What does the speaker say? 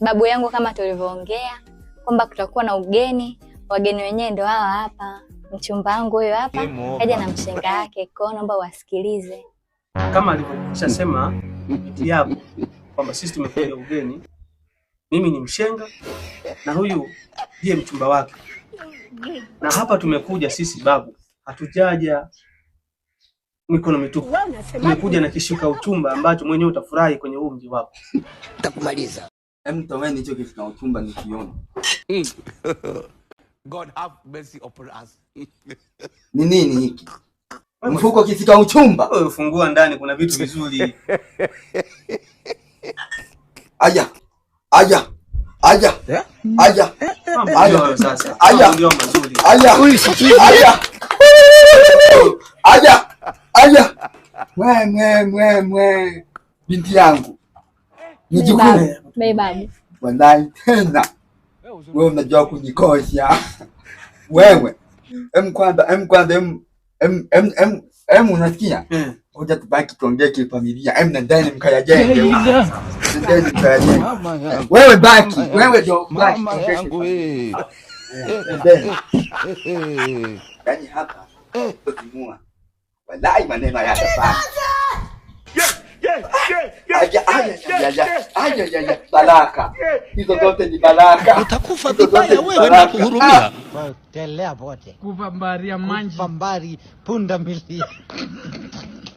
Babu yangu, kama tulivyoongea kwamba kutakuwa na ugeni, wageni wenyewe ndo hawa hapa. Mchumba wangu huyo hapa kaja na mshenga wake, kwa hiyo naomba wasikilize. Kama alivyokushasema binti yako kwamba sisi tumekuja ugeni, mimi ni mshenga na huyu ndiye mchumba wake, na hapa tumekuja sisi babu, hatujaja mikono mitupu, tumekuja na kishuka uchumba ambacho mwenyewe utafurahi kwenye huu mji wako. Takumaliza. Hem, toweni hicho kifika uchumba nikiona. God have mercy upon us. Ni nini hiki? Mfuko kifika uchumba. Wewe fungua ndani, kuna vitu vizuri. Aya. Aya. Aya. Aya. Mambo ndio hayo sasa, Aya. mambo ndio mazuri. Aya. Aya. Aya. Aya. Mwe mwe mwe mwe. Binti yangu. Mjukuu. Bei babu. Wallahi tena. Wewe unajua kunikosha. Wewe. Em kwanza, em kwanza, em em em em em unasikia? Ngoja tubaki tuongee kifamilia. Em nendeni mkayajenge. Nendeni mkayajenge. Wewe baki, wewe ndio baki. Mama tuongee yangu kifamilia. eh. Nendeni. Yaani hapa timua. Wallahi maneno hayatafaa. Aya, aya, aya, aya, aya, aya, baraka. Hizo zote ni baraka. Utakufa Hizo zote vibaya ni wewe na baraka. kuhurumia. Telea pote Kuvambaria manji. Pambari punda milia.